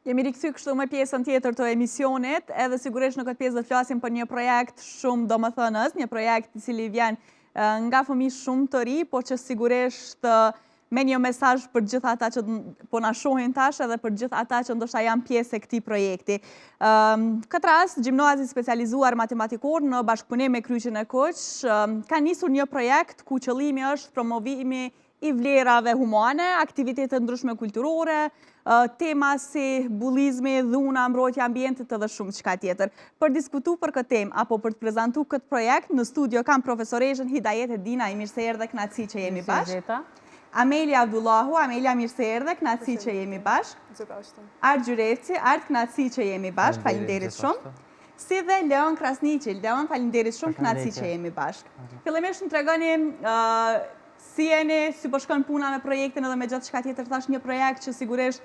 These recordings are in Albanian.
Jemi rikthy kështu me pjesën tjetër të emisionit, edhe sigurisht në këtë pjesë do të flasim për një projekt shumë domethënës, një projekt i cili vjen nga fëmijë shumë të ri, por që sigurisht me një mesazh për gjithë ata që po na shohin tash edhe për gjithë ata që ndoshta janë pjesë e këtij projekti. Këtë rast, Gjimnazi i Specializuar Matematikor në bashkëpunim me Kryqin e Kuq ka nisur një projekt ku qëllimi është promovimi i vlerave humane, aktivitete të ndryshme kulturore, tema si bullizmi, dhuna, mbrojtja e ambientit edhe shumë çka tjetër. Për diskutu për këtë temë apo për të prezantu këtë projekt, në studio kam profesoreshën Hidajete Dina, mirë se erdhe, kënaqësi që jemi bashkë. Amelia Abdullahu, Amelia mirë se erdhe, kënaqësi që jemi bashkë. Art Gjyrevci, Art kënaqësi që jemi bashkë, faleminderit shumë. Si dhe Leon Krasniqi, Leon faleminderit shumë, kënaqësi që jemi bashkë. Fillimisht më tregoni Si jeni, si po shkon puna me projektin edhe me gjithçka tjetër, thash një projekt që sigurisht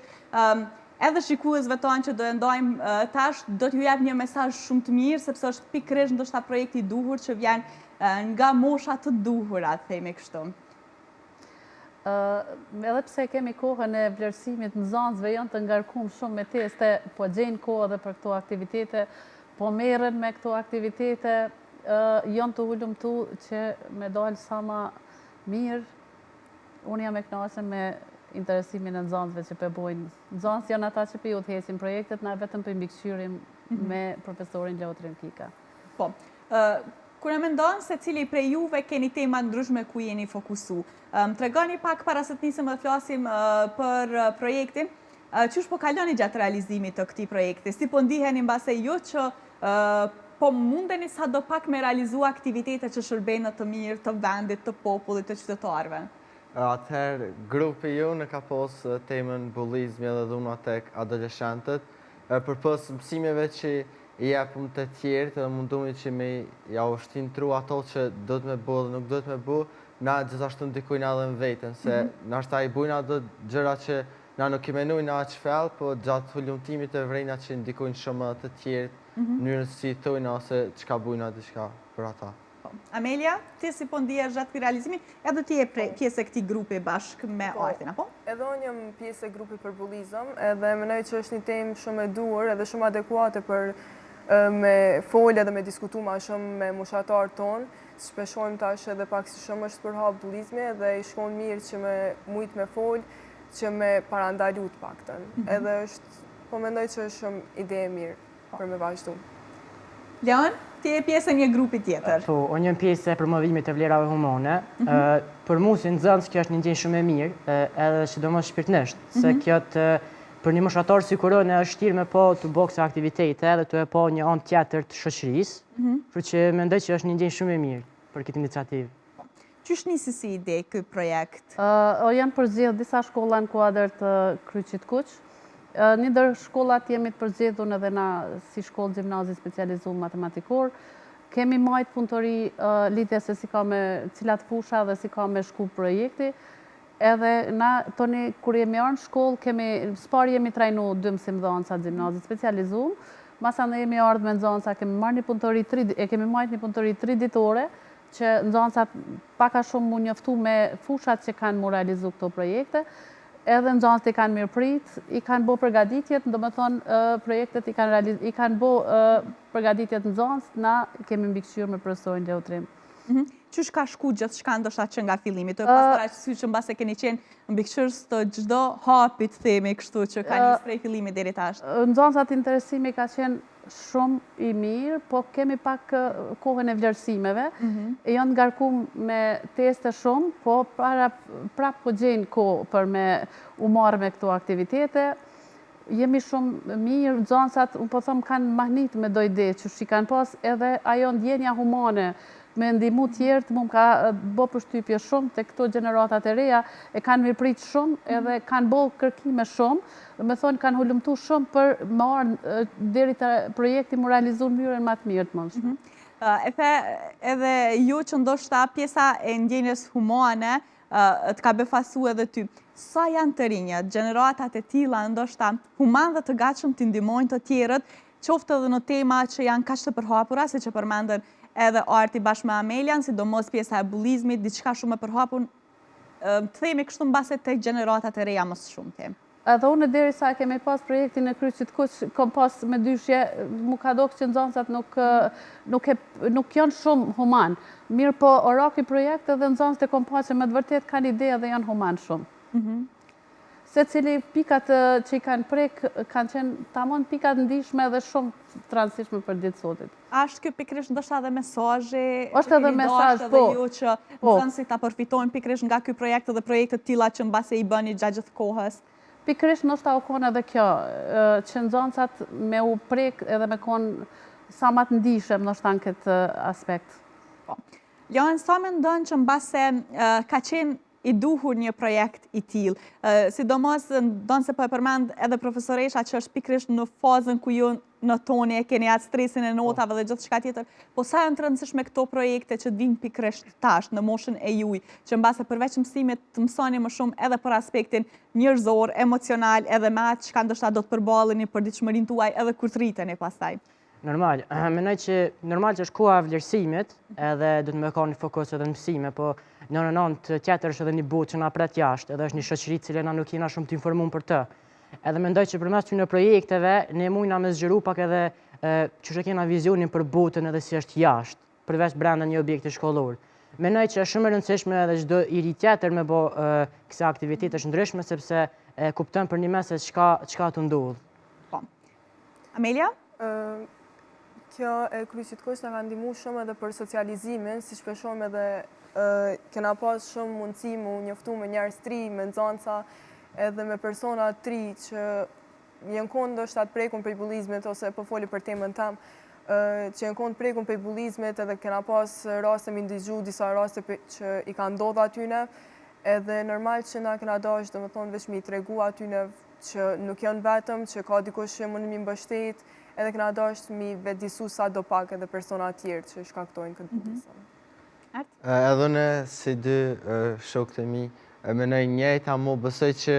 edhe shikuesve tanë që do e ndajmë tash, do t'ju jap një mesazh shumë të mirë, sepse është pikërisht ndoshta projekti i duhur që vjen nga mosha të duhura, të themi kështu. Edhe pse kemi kohën e vlerësimit nxënësve janë të ngarkum shumë me teste, po gjejnë kohë edhe për këto aktivitete, po merren me këto aktivitete, Janë tu hulumtu që me dalë sa ma mirë, unë jam e knaqun me interesimin e nxënësve që pe bojnë. Nxënësit janë ata që pe udhëheqin projektet, na vetëm pe mbikëqyrim mhm. me profesorin Leotrim Kika. Po, kur e mendon secili prej juve keni tema ndryshme ku jeni fokusu. Më tregoni pak para se të nisim dhe flasim për projektin, qysh po kaloni gjatë realizimit të këtij projekti? Si po ndiheni mbase ju që po mundeni sado pak me realizu aktivitete që shërbejnë në të mirë të vendit, të popullit, të qytetarëve? Atëherë, grupi jonë ka pos temën bullizmi edhe dhuna tek adoleshentët. Përpos mësimeve që i jepëm të tjerët edhe mundohemi që me jau shti n'tru ato që duhet me bo dhe nuk duhet me bo, na gjithashtu ndikojna edhe në veten, se mm -hmm. nashta i bujna do gjëra që na nuk i menojna aq fell, po gjatë hulumtimit e vrejna që ndikojnë shumë edhe të tjerët, mm -hmm. mënyrën si i thojna ose çka bujna diçka për ata. Po. Amelia, ti si po ndihesh gjatë këtij realizimi, edhe ti je pre, pjesë e këtij grupi bashkë me po, Artin, apo? Edhe unë jam pjesë e grupit për bullizëm, edhe mendoj që është një temë shumë e duhur edhe shumë adekuate për me folë edhe me diskutu ma shumë me moshatarët tonë, siç pe shohim tash edhe pak si shumë është përhap bullizmi edhe ish kon mirë që me mujt me folë, që me parandalu të paktën. Mm -hmm. Edhe është, po mendoj që është shumë ide e mirë po. për me vazhdu. Leon, ti je pjesë e një grupi tjetër. Po, unë jam pjesë e promovimit të vlerave humane. Mm -hmm. Për mu si nxënës kjo është një ndjenjë shumë e mirë, edhe sidomos shpirtnisht, mm -hmm. se mhm. kjo të për një moshatar sikur unë është vështirë me pa tu bo këso aktivitete edhe tu e pa një anë tjetër të shoqërisë, mm -hmm. kështu që mendoj që është një ndjenjë shumë e mirë për këtë iniciativë. Qysh nisi si ide ky projekt? Janë përzgjedh disa shkolla në kuadër të Kryqit Kuq. Një ndër shkollat jemi të përzgjedhun edhe na si shkollë gjimnazi i specializum matematikor. Kemi majt punëtori lidhje se si ka me cilat fusha dhe si ka me shku projekti. Edhe na tani kur jemi ardhë në shkollë kemi s'pari jemi trajnu dy mësimdhënësa të gjimnazit specializum, masanej jemi ardhë me nxënësa kemi marrë një punëtori tri e kemi majt një punëtori tri ditore që nxënësat pak a shumë mu njoftu me fushat që kanë mu realizu këto projekte, edhe nxënësit i kanë mirëprit, i kanë bo përgatitjet, domethonë projektet i kanë i kanë bo përgatitjet nxënësit, na kemi mbikëqyrë me profesorin Leotrim. Mhm. Qysh ka shku gjithçka ndoshta që nga fillimi? Tu e pas parasysh që mbase keni qenë mbikëqyrës të çdo hapi të themi kështu që ka nisë prej fillimit deri tash. Nxënësat interesimi ka qenë shumë i mirë, po kemi pak kohën e vlerësimeve, mhm. janë ngarku me teste shumë, po para, prapë po gjejnë kohë për me u marrë me këto aktivitete. Jemi shumë mirë, nxënësat, unë po them, kanë mahnit me do ide, që s'i kanë pas edhe ajo ndjenja humane, me ndihmu tjerët, mu më ka bo përshtypje shumë te këto gjeneratat e reja, e kanë mirëprit shumë edhe kanë bo kërkime shumë, domethonë kanë hulumtu shumë për me ardhë deri te projekti mu realizu në mënyrën ma të mirë të mundshme. Mhm. E the edhe ju që ndoshta pjesa e ndjenjës humane të ka befasu edhe ty. Sa janë të rinjët, gjeneratat e tilla ndoshta human dhe të gatshëm t'i ndihmojnë të tjerët, qoftë edhe në tema që janë kaq të përhapura, siç e përmendën edhe Arti bashkë me Amelian, sidomos pjesa e bullizmit, diçka shumë e përhapur, të themi kështu mbase tek gjeneratat e reja më së shumti. Edhe unë derisa kemi pas projektin e Kryqit Kuq, kom pas mëdyshje, mu ka dokë që nxënësat nuk, nuk, e, nuk janë shumë human. Mirëpo, ora ky projekt edhe nxënësit e kom pa që me të vërtet kanë ide edhe janë human shumë. Mm -hmm. Secili pikat që i kanë prek, kanë qenë tamon pikat ndishme dhe shumë të rëndësishme për ditë sotit. A është ky pikërisht ndoshta edhe mesazhi është edhe mesazh, po. Edhe ju që po. nxënësit ta përfitojnë pikërisht nga ky projekt edhe projekte të tilla që mbase i bëni gjatë gjithë kohës? Pikërisht ndoshta u kon edhe kjo, që nxënësat me u prek edhe me kon sa ma të ndishëm ndoshta në këtë aspekt. Po. Joan, sa mendon që mbase ka qenë i duhur një projekt i tillë. Sidomos, ndonëse po e përmend edhe profesoresha që është pikërisht në fazën ku ju notoni, e keni atë stresin e po. notave dhe gjithçka tjetër, po sa janë të rëndësishme këto projekte që të vijnë pikërisht tash në moshën e juj, që mbase përveç mësimit të mësoni më shumë edhe për aspektin njerëzor, emocional, edhe me atë çka ndoshta do të përballeni për përditshmërinë tuaj edhe kur të rriteni pastaj. Normal, menoj që normal që është koha e vlerësimit, edhe do të me ka një fokus edhe në mësime, po në në anë tjetër është edhe një botë që na pret jashtë, edhe është një shoqëri cile na nuk jena shumë të informuar për të. Edhe mendoj që përmes këtyre projekteve ne mujna me zgjeru pak edhe qysh e kena vizionin për botën edhe si është jashtë, përveç brenda një objekti shkollor. Mendoj që është shumë e rëndësishme edhe çdo i ri tjetër me bo kësi aktivitete të ndryshme sepse e kupton përnjëmend se çka çka tu ndodh. Po. Amelia? Kjo e Kryqit Kuq na ka ndihmu shumë edhe për socializimin, siç po shohim edhe kena pas shumë mundësi mu njoftu me njerëz të ri, me nxansa, edhe me persona të ri që janë konë ndoshta të prekun prej bullizmit ose po foli për temën tem, që janë konë të prekun prej bullizmit edhe kena pas raste mi ndigju disa raste që i ka ndodhë atyne, edhe normal që na kena dashtë, domethonë, veç mi tregu atyne që nuk janë vetëm, që ka dikush që mund mi mbështet, edhe kena dashtë mi vetëdisu sado pak edhe persona tjerë që shkaktojnë këtë mhm. bullizëm. Edhe unë si dy shokët e mi, menoj njëjtë, amo besoj që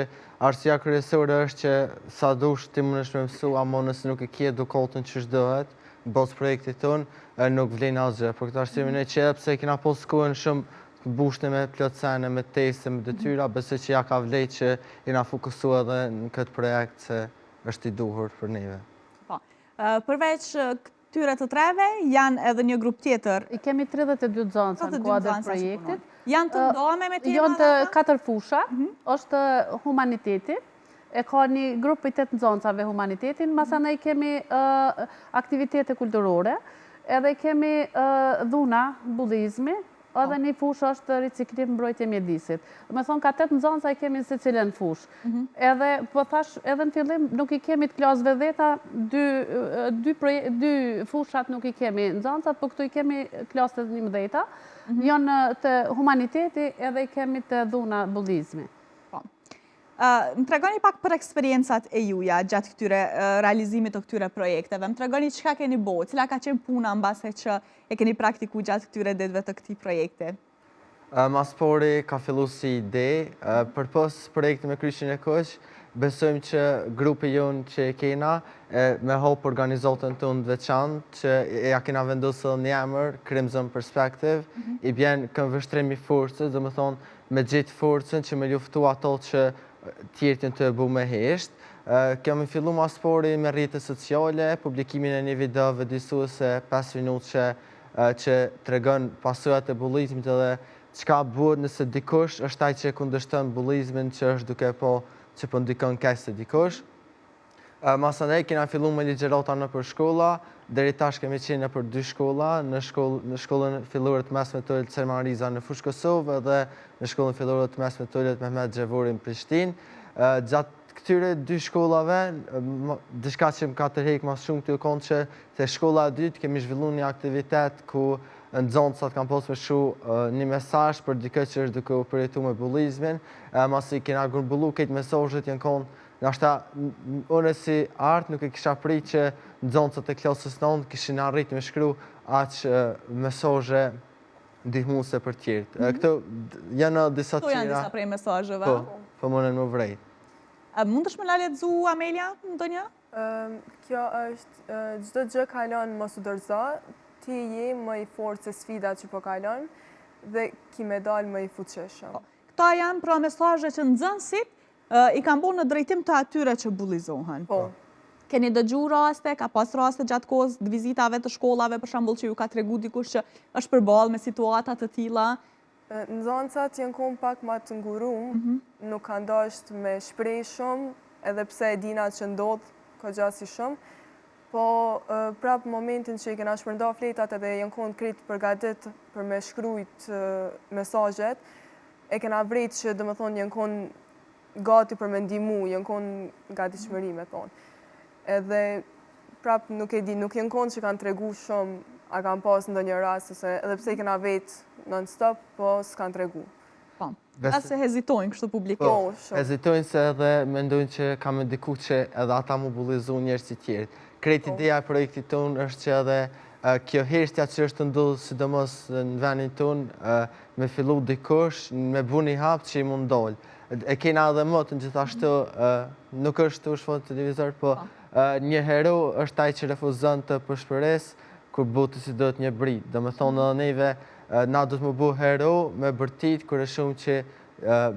arsyeja kryesore është që sa dush ti mundesh me mësu, amo nëse nuk e ki edukatën qysh duhet, bazë projektit tonë, nuk vlen asgjë. Për këtë arsye mhm. menoj që edhe pse kena pas kohën shumë të mbushne me plot sene, me teste, me detyra, besoj që ja ka vlejt që jena fokusu edhe në këtë projekt se është i duhur për neve. Po. Përveç këtyre të treve, janë edhe një grup tjetër. I kemi 32 nxënësa në kuadër projektit. Janë të ndame me tema? Janë të katër fusha, mhm. është humaniteti, e ka një grup prej 8 nxënësave humanitetin, masanej kemi aktivitete kulturore, edhe kemi dhuna, bullizmi, Edhe një fushë është riciklim mbrojtje mjedisit. Domethonë, ka 8 nxënësa i kemi në secilën fushë. Mhm. Edhe, po thash, edhe në fillim nuk i kemi të klasëve dheta, dy fushat nuk i kemi nxënësat, po këtu i kemi klasët e njëmdheta. Mhm. Janë te humaniteti edhe i kemi te dhuna bullizmi. Po. Më tregoni pak për eksperiencat e juja gjatë këtyre realizimit të këtyre projekteve. Më tregoni çka keni bo, cila ka qenë puna mbase që e keni praktiku gjatë këtyre ditëve të këtij projekti. Ma s'pari ka fillu si ide, përpos projekti me Kryqin e Kuq, besojmë që grupi jonë që e kena, me hap organizatën tonë të veçantë, që ja kena vendosë edhe një emër, Crimson Perspective, mhm. i bjen këndvështrim i forcës, domethonë, me gjetë forcën që me luftu ato që tjerët janë tu e bo me hesht. Kemi fillu ma s'pari me rrjete sociale, publikimin e një video vetëdijësuese 5 minutëshe që tregon pasojat e bullizmit edhe çka bëhet nëse dikush është ai që e kundërshton bullizmin që është duke po që po ndikon keq te dikush. Masanej kena fillu me ligjërata nëpër shkolla, deri tash kemi qenë nëpër dy shkolla, në shkollë në shkollën fillore të mesme të ulët Selman Riza në Fushë Kosovë edhe në shkollën fillore të mesme të ulët Mehmet Xhevori në Prishtinë. Gjatë këtyre dy shkollave, diçka që më ka tërhek ma shumë u konë që te shkolla e dytë kemi zhvillu një aktivitet ku nxënësat kanë pas me shkru një mesazh për dikë që është duke u përjetu me bullizmin, masi kena grumbullu krejt mesazhet janë konë Nashta, unë si Art nuk e kisha prit që nxënësat e klasës nëntë kishin arrit me shkru aq mesazhe ndihmuese për tjerët. Mhm. Këto janë disa tjera. Këto janë disa prej mesazheve. Po, po munden me vrejt. A mundesh me na lexu Amelia ndonjë? Kjo është çdo gjë kalon mos u dorëzo, ti je më i fortë se sfida që po kalon dhe ki me dal më i fuqishëm. Po. Këto janë pra mesazhe që nxënësit. I kanë bo në drejtim të atyre që bullizohen. Po. Keni dëgju raste, ka pas raste gjatë kohës të vizitave të shkollave, për shembull që ju ka tregu dikush që është përballë me situata të tilla? Nxënësat janë konë pak ma të ngurum, mhm. nuk kanë dasht me shpreh shumë, edhe pse e dina që ndodh, ka si shumë, po prap momentin që i kena shpërnda fletat edhe janë konë krejt përgadit për me shkrujt mesazhet, e kena vrejt që domethonë janë konë gati për me ndihmu, janë konë gatishmëri me thonë. Edhe prap nuk e di, nuk janë konë që kanë tregu shumë, a kanë pas ndonjë rast, ose edhe pse i kena vetë non-stop, po s'kanë tregu. Po, se hezitojnë kështu publikisht. Po, po hezitojnë se edhe mendojnë që ka me ndiku që edhe ata mu bullizu njerëz të tjerë. Krejt po. ideja e projektit tonë është që edhe kjo heshtja që është tu ndodhë sidomos në venin tonë, me fillu dikush, me bu një hap që i mund dalë. E kena edhe moton gjithashtu, nuk është tu u shfaq në televizor, po, po. një hero është ai që refuzon të pëshpëresë kur botës i duhet një britmë. Domethonë edhe neve, na do të mu bu hero me bërtit kur e shohim që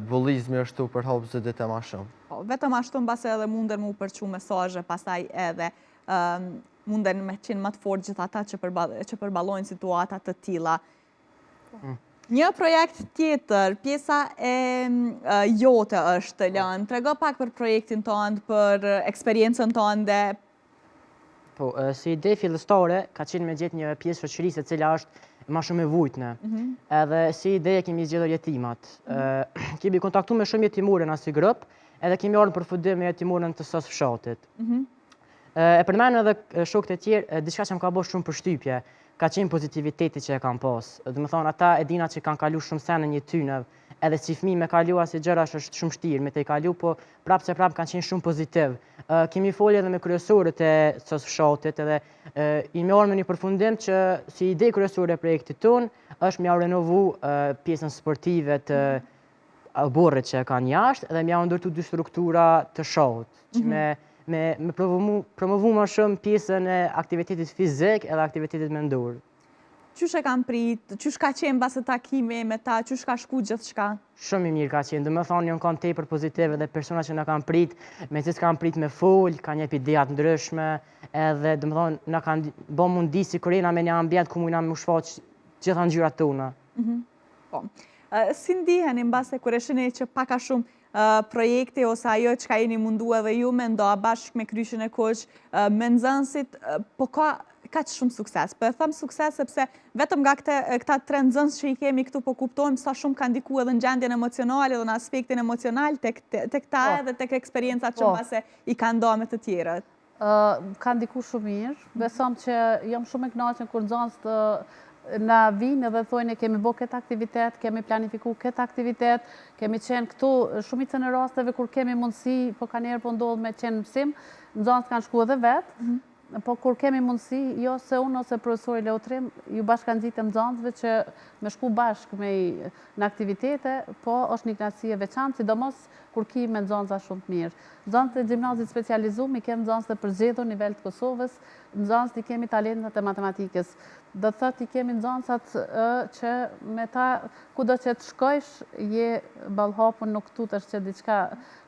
bullizmi është tu u përhap çdo ditë e ma shumë. Po, vetëm ashtu mbase edhe munden mu përçu mesazhe, pastaj edhe munden me qenë më të fortë gjithë ata që përballojnë situata të tilla. Mm. Një projekt tjetër, pjesa e jote është, Leon. Trego pak për projektin tënd, për eksperiencën tënde. Po, si ide fillestare, ka qenë me gjetë një pjesë shoqërisë e cila është ma shumë e vujtne. Mhm. Edhe si ide e kemi zgjedhur jetimat. Mhm. Kemi kontaktu me shumë jetimore na si grup, edhe kemi ardhur në përfundim me jetimoren të SOS Fshatit. Mhm. E përmendën edhe shokët e tjerë, diçka që më ka bërë shumë përshtypje, ka qenë pozitiviteti që e kanë pas. Domethonë, ata e dina që kanë kalu shumë sene në jetë edhe si fmi me kalu asi gjërash është shumë shtirë me te kalu, po prapë se prapë kanë qenë shumë pozitiv. Kemi folë edhe me kryesorët e SOS Fshatit edhe jemi ardhë me një përfundim që si ide kryesore e projektit tonë është me jau renovu pjesën sportive të oborrit që e kanë jashtë dhe me jau ndërtu dy struktura të shahut, që mhm. me, me, me promovu, promovu më shumë pjesën e aktivitetit fizik edhe aktivitetit mendor. Qysh e kanë prit, qysh ka qenë mbase takimi me ta, qysh ka shku gjithçka? Shumë i mirë ka qenë, domethonë janë kanë tepër pozitive dhe persona që na kanë prit, me cilët kanë prit me fol, kanë jep ideja të ndryshme, edhe domethonë na kanë bo m'u ndi sikur jena me një ambient ku mujna me u shfaq gjitha ngjyrat tona. Mm Po. Si ndiheni mbase kur e shihni që pak a shumë projekti ose ajo çka jeni mundu edhe ju me nda bashkë me Kryqin e Kuq, me nxënësit, po ka kaq shumë sukses. Po e them sukses sepse vetëm nga këte, këta tre nxënës që i kemi këtu po kuptojmë sa shumë ka ndiku edhe në gjendjen emocionale dhe në aspektin emocional tek tek ta po. edhe tek eksperiencat që po. mbase i kanë nda me të tjerët. Ka ndiku shumë mirë. Besom që jam shumë e kënaqun kur nxënësit na vijnë edhe thojnë kemi bo këtë aktivitet, kemi planifiku këtë aktivitet, kemi qenë këtu, shumicën e rasteve kur kemi mundësi, po kanjëherë po ndodhë me qenë mësim, nxënësit kanë shku edhe vetë, mhm. po kur kemi mundësi, jo se unë ose profesori Leotrim, ju bashkangjitem nxënësve që me shku bashkë me në aktivitete, po është një kënaqësi e veçantë, sidomos kur ki me nxënësa shumë të mirë. Nxënësit e gjimnazit specializum i kemi nxënës të përzgjedhur nivel të Kosovës, nxënësit i kemi talentat e matematikës. Do të thotë i kemi nxënësat që me ta kudo që të shkojsh je ballhapun nuk tutesh që diçka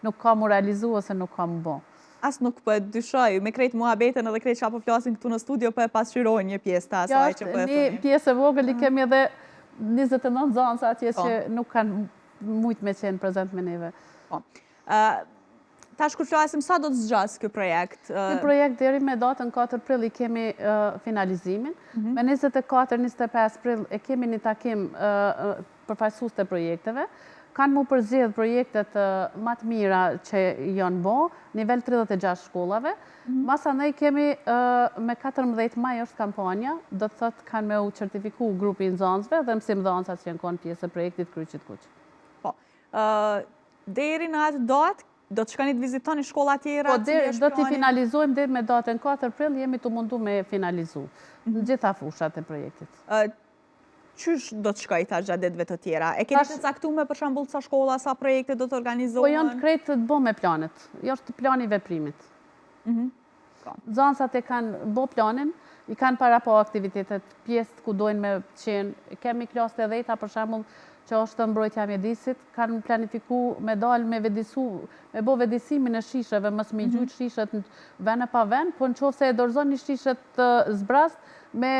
nuk ka mu realizu ose nuk ka mu bo. As nuk po e dyshoj, me krejt muhabetin edhe krejt çka po flasim këtu në studio po e pasqyrojnë një pjesë të asaj që po e thoni. Një pjesë e vogël i kemi edhe 29 nxënës atje po. që nuk kanë mujtë me qenë prezent me neve. Po. Tash kur flasim, sa do të zgjasë ky projekt? Ky projekt deri me datën 4 prill i kemi finalizimin. Mhm. Me 24-25 prill e kemi një takim përfaqësues të projekteve. Kanë mu përzgjedh projektet ma të mira që janë bo, nivel 36 shkollave. Mhm. Masanej kemi me 14 maj është kampanja, do të thotë kanë me u certifiku grupi i nxënësve dhe mësimdhënësat që janë konë pjesë e projektit Kryqit Kuq. Po. Deri në atë datë, do të shkoni të vizitoni shkolla tjera? Po, do t'i finalizojmë deri me datën 4 prill, jemi tu u mundu me finalizu në mhm. gjitha fushat e projektit. Qysh do të shkojë tash gjatë ditëve të tjera? E keni të caktume për shembull sa shkolla, sa projekte do të organizohen? Po janë krejt të bo me planet. Jo është plani i veprimit. Mhm. Po. Nxënësat e kanë bo planin, i kanë parapa aktivitetet, pjesët ku dojnë me qenë. Kemi klasë të dheta për shembull që Që është mbrojtja e mjedisit, kanë planifiku me dalë me vetëdisu, me bo vetëdisimin e shisheve, mos me i gjujt shishet në ven e pa ven, po në qoftë se e dorëzon një shishe të zbrazt, me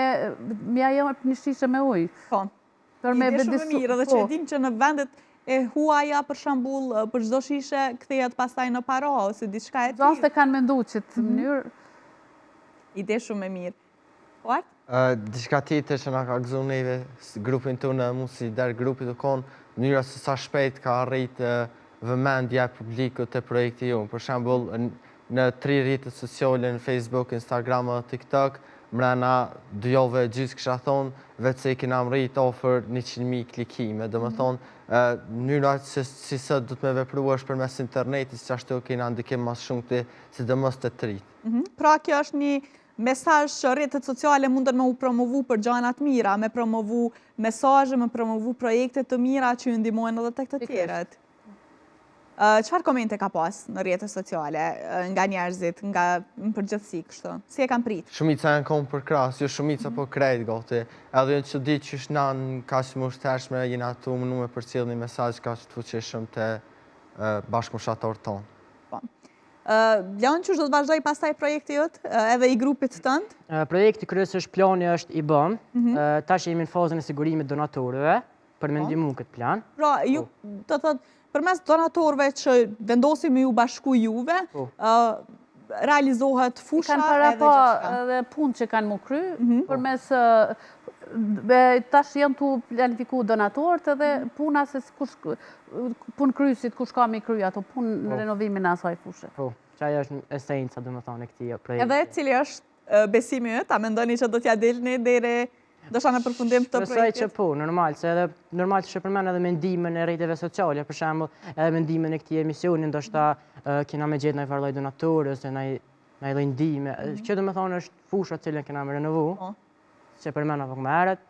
ja jep një shishe me ujë. Po. Për me Ide shumë e mirë, edhe që e dim që në vendet e huaja, për shembull, për çdo shishe kthehet pastaj në para ose diçka e tillë. Nxënësit e kanë mendu qëtë mënyrë. Ide shumë e mirë. Po Art? Diçka tjetër që na ka gëzu neve, grupin tonë edhe mu si lider grupit u konë, mënyra se sa shpejt ka arrit vëmendja e publikut te projekti jonë. Për shembull, në tri rrjetet sociale, në Facebook, Instagram edhe TikTok, mrena dy javëve e gjysë kisha thonë, veç se i kena mrrit afër 100.000 klikime. Domethonë, mënyra se si sot duhet me vepru është përmes internetit, se ashtu kena ndikim ma shumë sidomos te të rijtë. Mhm. Pra kjo është një mesazh që rrjetet sociale mundën me u promovu për gjana të mira, me promovu mesazhe, me promovu projekte të mira që ju ndihmojnë edhe tek të tjerët. Çfarë komente ka pas në rrjetet sociale nga njerëzit, nga në përgjithësi kështu? Si e kanë prit? Shumica janë konë përkrahës, jo shumica po krejt gati. Edhe janë çudit qysh na në kaq moshë t'hershme jena tu munu me përcjell një mesazh kaq të fuqishëm te bashkëmoshatorët tonë. Po. Bleon, qysh do të vazhdojë pastaj projekti jot, edhe i grupit tënd? Projekti kryesisht plani është i bëm, mhm. tash jemi në fazën e sigurimit donatorëve, për me po. ndihmu këtë plan. Pra, ju, po. do të thotë, përmes donatorëve që vendosin me ju bashku juve, po. realizohet fusha edhe gjithçka. Kanë parapa edhe punë që kanë m'u kry, mhm. përmes tash janë tu planifiku donatorët edhe mhm. puna se kush punëkrysit, kush ka me kry ato punë në po. renovimin e asaj fushe. Po, që ajo është esenca, domethonë, e këtij projekti. Edhe cili është besimi yt, a mendoni që do t'ja dilni deri ndoshta në përfundim të projektit? Besoj që po, normal, se edhe normal që përmend edhe me ndihmën e rrjeteve sociale, për shembull, edhe me ndihmën e këtij emisioni, ndoshta kena me gjetë naj farë lloj donatorë ose naj naj lloj ndihme. Mhm. Kjo domethonë është fusha të cilën kena me renovu. Po. që përmenda pak më herët,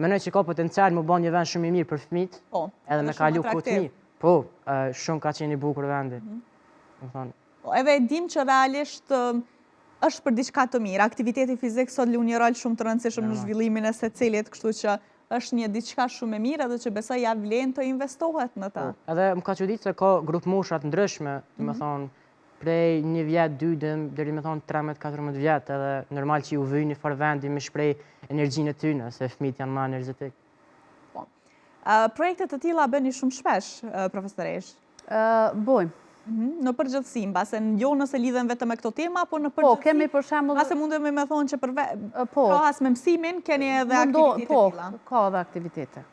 mendoj që ka potencial m'u ba një vend shumë i mirë për fëmijët, po, edhe me kalu kohë të mirë. Po, shumë ka qenë i bukur vendi. Mhm. Domethonë. Po, edhe e dim që realisht është për diçka të mirë. Aktiviteti fizik sot luan një rol shumë të rëndësishëm në zhvillimin e secilit, kështu që është një diçka shumë e mirë edhe që besoj ja vlen të investohet në të. Po, edhe më ka çuditë se ka grupmosha të ndryshme, mhm. domethonë, prej një vjet, dy deri me thonë 13, 14 vjet, edhe normal që ju vynë një farë vendi me shpreh energjinë e tyne, se fëmijët janë ma energjetik. Po. Projekte të tilla bëni shumë shpesh, profesoreshë? Bojmë. Mhm, në përgjithësi, mbase jo nëse lidhen vetëm me këto tema, po në po, përgjithësi, po, kemi për shembull mbase mundemi me thonë që për po, krahas me mësimin, keni edhe aktivitete po, tilla. Po, ka edhe aktivitete.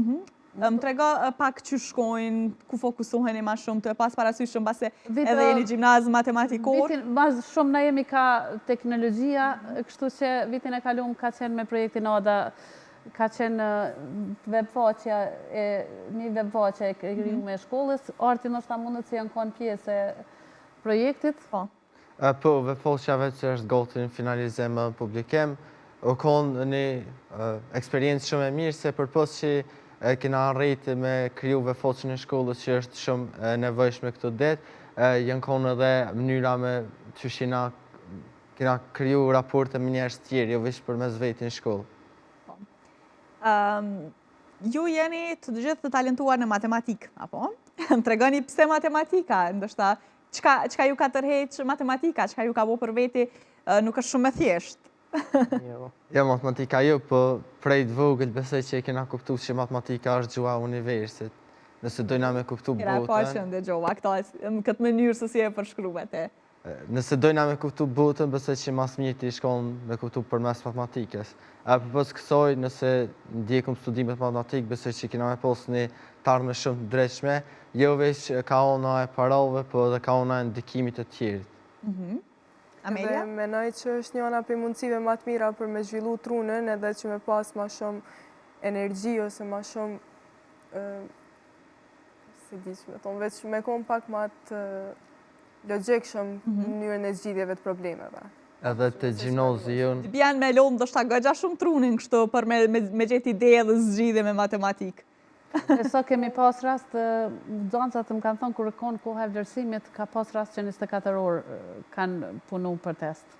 Mhm. Më trego pak qysh shkojnë, ku fokusoheni ma shumë, tu e pas parasysh që mbase edhe jeni gjimnaz matematikor. Vitin, ma shumë na jemi ka teknologjia, kështu që vitin e kalum ka qenë me projektin ADA, ka qenë webfaqja, një webfaqe e krijume e shkollës, Arti ndoshta mundet se janë konë pjesë e projektit. Po. Po, webfaqja veç që është gati në finalizim e publikim, u konë një eksperiencë shumë e mirë, se përpos që kena arrit me kriju webfaqen e shkollës që është shumë e nevojshme këto ditë, janë konë edhe mënyra me qysh jena kena kriju raporte me njerëz tjerë, jo veç përmes veti në shkollë. Po. Ju jeni të gjithë të talentuar në matematikë, apo? Më tregoni pse matematika, ndoshta Çka, çka ju ka tërheq matematika, çka ju ka bo për veti, nuk është shumë e thjeshtë. Jo. Jo, matematika jo, po prej të vogël besoj që e kena kuptu që matematika është gjuha e universit. Nëse dojna me kuptu botën... Hera e parë që ndëgjova këta, në këtë mënyrë se si e përshkruve ti. Nëse dojna me kuptu botën, besoj që ma s'miri shkon me kuptu përmes matematikës. E përpos kësaj, nëse ndjekum studimet matematikë, besoj që kena me pos një t'ardhme shumë të ndritshme, jo veç ka ona e parave, po edhe ka ona e ndikimit të tjerët. Mhm. Amelia? Edhe menoj që është njëna prej mundësive ma të mira për me zhvillu trunën edhe që me pas ma shumë energji ose ma shumë s'e di që me thonë, veç me konë pak ma të logjikshëm mhm. në mënyrën e zgjidhjeve të problemeve. Edhe te gjimnazi jonë. Të bjen me lodh ndoshta goxha shumë trunin kështu për me, me, me gjetë ide dhe zgjidhje me matematikë. E sa kemi pas rast, nxënësat më kanë thonë kur konë koha e vlerësimit, ka pas rast që 24 orë kanë punu për test.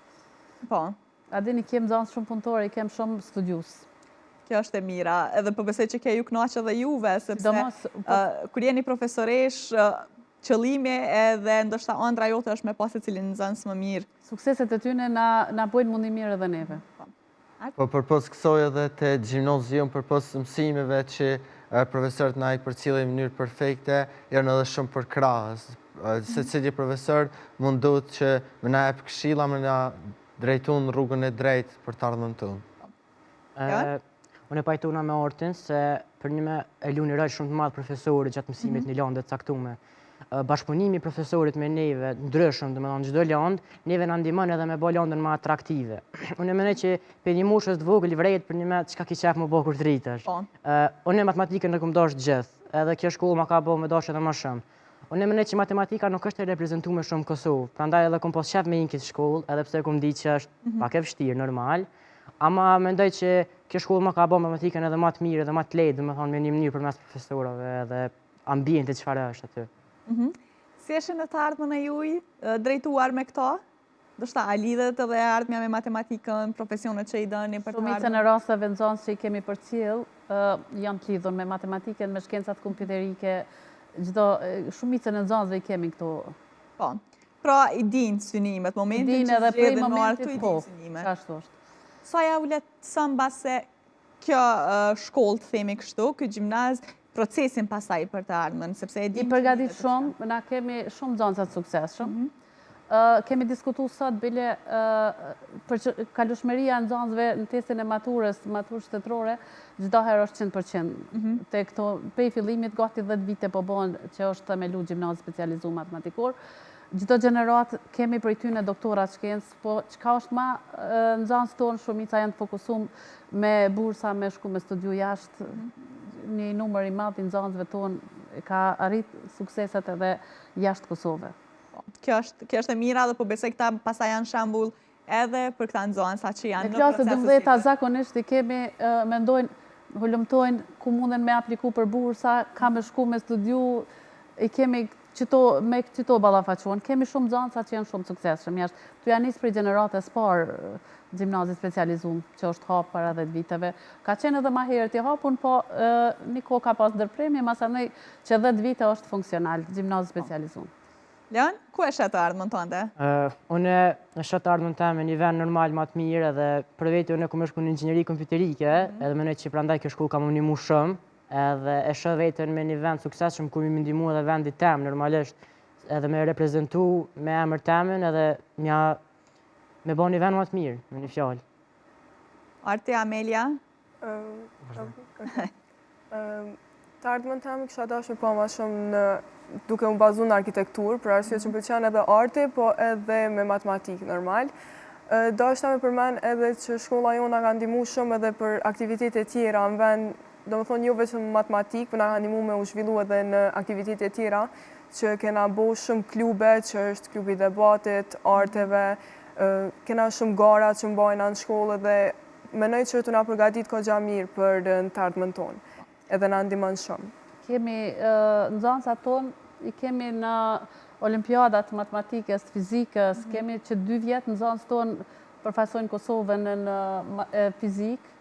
Po. A dini, kem nxënës shumë punëtorë, i kem shumë studius. Kjo është e mira, edhe po besoj që kjo ju kënaq edhe juve, sepse po- kur jeni profesoreshë, qëllimi edhe ndoshta ëndrra jote është me pas secilin nxënës më mirë. Sukseset e tyne na na bojnë me u ni mirë edhe neve. Po. Po përpos kësaj edhe te gjimnazi jonë përpos mësimeve që profesorët na i përcjellin në mënyrë perfekte, janë edhe shumë përkrahës. Secili profesor mundohet që me na jep këshilla, me na drejtu në rrugën e drejtë për të ardhmen tonë. Unë pajtona me Artin se përnjëme e lun një rol shumë të madh profesori gjatë mësimit mhm. një lande të caktume. Bashkëpunimi i profesorit me neve, ndryshëm, domethonë çdo landë, neve na ndihmon edhe me bo landën ma atraktive. Unë e menoj që prej një moshës të vogël vërehet përnjëme çka ki qef me bo kur të rritesh. Po. Unë matematikën e kom dashtë gjithë, edhe kjo shkollë ma ka bo me dashtë edhe ma shumë. Unë e menoj që matematika nuk është e reprezentume shumë në Kosovë, prandaj edhe kom pas qef me hi në këtë shkollë, edhe pse kom ditë që është mhm. pak e vështirë, normal. Ama mendoj që kjo shkollë ma ka bo matematikën edhe ma të mirë edhe ma të lehtë, domethonë me një mënyrë përmes profesorave edhe ambientit çfarë është aty. Mhm. Si e shihni të ardhmen e juj drejtuar me këto? Ndoshta a lidhet edhe e ardhmja me matematikën, profesionet që i doni për të ardhmen? Shumicën e rasteve nxënës që i kemi përcjell janë të lidhur me matematikën, me shkencat kompjuterike, çdo shumicën e nxënësve i kemi këto. Po. Pra i dinë synimet, momentin që zgjedhin me ardhë këtu i dinë synimet. Qashtu është. Sa ja u lehtëson mbase kjo shkollë të themi kështu, ky gjimnaz, procesin pastaj për të ardhmen, sepse e dimë... I përgatit shumë, na kemi shumë nxënësa të suksesshëm. Mhm. Kemi diskutu sot bile për kalushmëria e nxënësve në testin e maturës, maturë shtetërore, çdo herë është 100%. Mhm. Te këto, pej fillimit gati 10 vite po bëhen që është themelu gjimnazi specializu matematikor. Çdo gjeneratë kemi prej tyne doktora shkencë, po çka është ma nxënës tonë, shumica janë të fokusum me bursa, me shku me studiu jashtë, një numër i madh i nxënësve tonë ka arrit sukseset edhe jashtë Kosove. Po, kjo është, kjo është e mira dhe po besoj këta pastaj janë shembull edhe për këta nxënësa që janë në proces. Në klasë 12-ta zakonisht i kemi, mendojnë, hulumtojnë ku munden me apliku për bursa, ka me shku me studiu, i kemi qëto, me qëto ballafaqohen. Kemi shumë nxënësa që janë shumë suksesshëm jashtë. Tu ja nis prej gjeneratës parë gjimnazit specializum që është hapë para 10 viteve. Ka qenë edhe ma herët i hapun, po një kohë ka pas ndërprerje, masanej që 10 vite është funksional gjimnazi specializum. Leon, ku e sheh të ardhmen tënde? Unë e shoh të ardhmen teme në një vend normal ma të mirë edhe për vete unë kom me shku në inxhinieri kompjuterike, mhm. edhe mendoj që prandaj kjo shkollë ka më ndihmu shumë, edhe e shoh veten me një vend suksesshëm ku me ndihmu edhe vendit tem normalisht, edhe me reprezentu me emër temin edhe mja me bo një vend ma të mirë, me një fjalë. Arti, Amelia? Të ardhmen teme kisha dashur me pa ma shumë në duke u bazu në arkitekturë, për arsye që më pëlqen edhe arti, po edhe me matematikë normal. Dashta me përmend edhe që shkolla jonë na ka ndihmu shumë edhe për aktivitete tjera në vend, domethonë jo vetëm matematikë, po na ka ndihmu me u zhvillu edhe në aktivitete tjera, që kena bo shumë klube, që është klubi i debatit, arteve, kena shumë gara që mbajna në shkollë edhe Menoj që tu na përgatit kogja mirë për në të ardhmen tonë, edhe na ndihmon shumë. Kemi nxënësat tonë, i kemi në olimpiadat matematikës, fizikës, mhm. kemi që dy vjet nxënës tonë përfaqësojnë Kosovën në fizikë,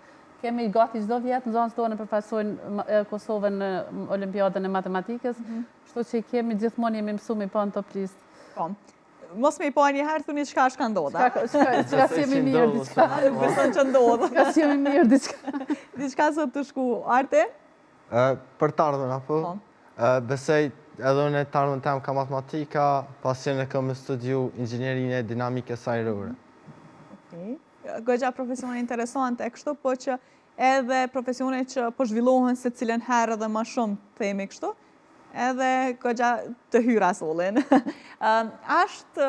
kemi gati çdo vjet nxënës tonë përfaqësojnë Kosovën në olimpiadën e matematikës, mhm. kështu që i kemi gjithmonë jemi mësu me i pa në top listë. Po. Mos me i pa një herë, thuni çka është ka ndodhë. Çka s'jemi mirë, diçka. Nuk beson që ndodhë. Çka s'jemi mirë, diçka. Diçka sot të shku. Arti? Për të ardhmen, apo? Po. Besoj, edhe unë të ardhmen tem ka matematika, pasion e kam me studiu inxhinierinë e dinamikës ajrore. Okej. Goxha profesione interesante, kështu, po që edhe profesione që po zhvillohen secilën herë edhe ma shumë, themi kështu, edhe goxha të hyra sollin. Ashtë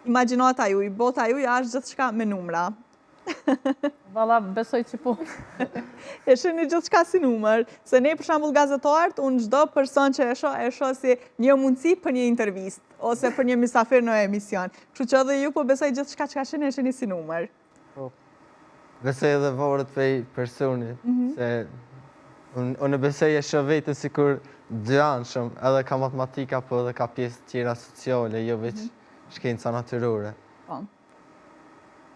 imagjinata juj, bota juj, ashtë gjithçka me numra. Valla, besoj që po. E shihni gjithçka si numër, se ne për shembull gazetarët, unë çdo person që e shoh, e shoh si një mundësi për një intervistë, ose për një mysafir në emision. Kështu që edhe ju po besoj gjithçka çka shihni, e shihni si numër. Po. Besoj edhe varet prej personit, mhm. se unë besoj e shoh veten sikur dyanshëm, edhe ka matematika, po edhe ka pjesë tjera sociale, jo veç mhm. shkenca natyrore. Po.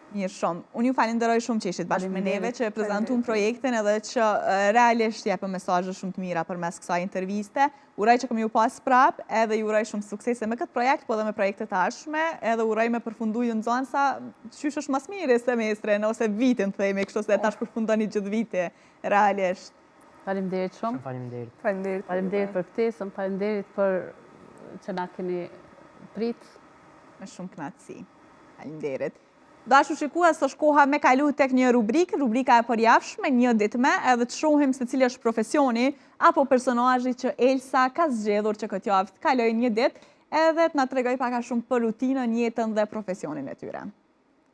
Mirë shumë. Unë ju falenderoj shumë që ishit bashkë me neve, që e prezantum projektin edhe që realisht jepëm mesazhe shumë të mira përmes kësaj interviste. Uroj që kom me ju pas prap, edhe ju uroj shumë suksese me këtë projekt, po edhe me projektet e ardhshme, edhe uroj me përfundu ju nxënësa, qysh është ma s'miri semestrin, ose vitin, themi, kështu se tash përfundoni gjithë viti, realisht. Faleminderit shumë. Shumë faleminderit. Faleminderit. Faleminderit për ftesën, faleminderit për që na keni prit. Me shumë kënaqësi. Faleminderit. Dashur shikues, është koha me kalu tek një rubrikë, rubrika e përjavshme, një ditë me, edhe të shohim se cili është profesioni apo personazhi që Elsa ka zgjedhur që këtë javë të kalojë një ditë, edhe të na tregojë pak a shumë për rutinën, jetën dhe profesionin e tyre.